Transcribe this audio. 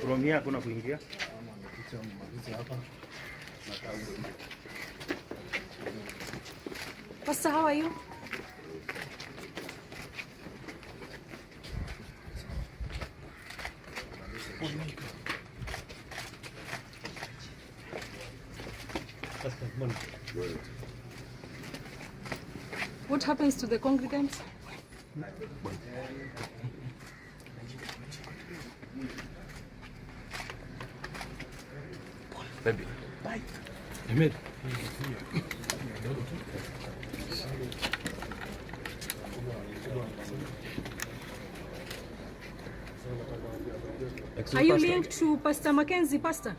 From here hakuna kuingia. Pastor, how are you? What happens to the congregants? Baby. Ahmed. Are you linked to Pastor Mackenzie, Pastor?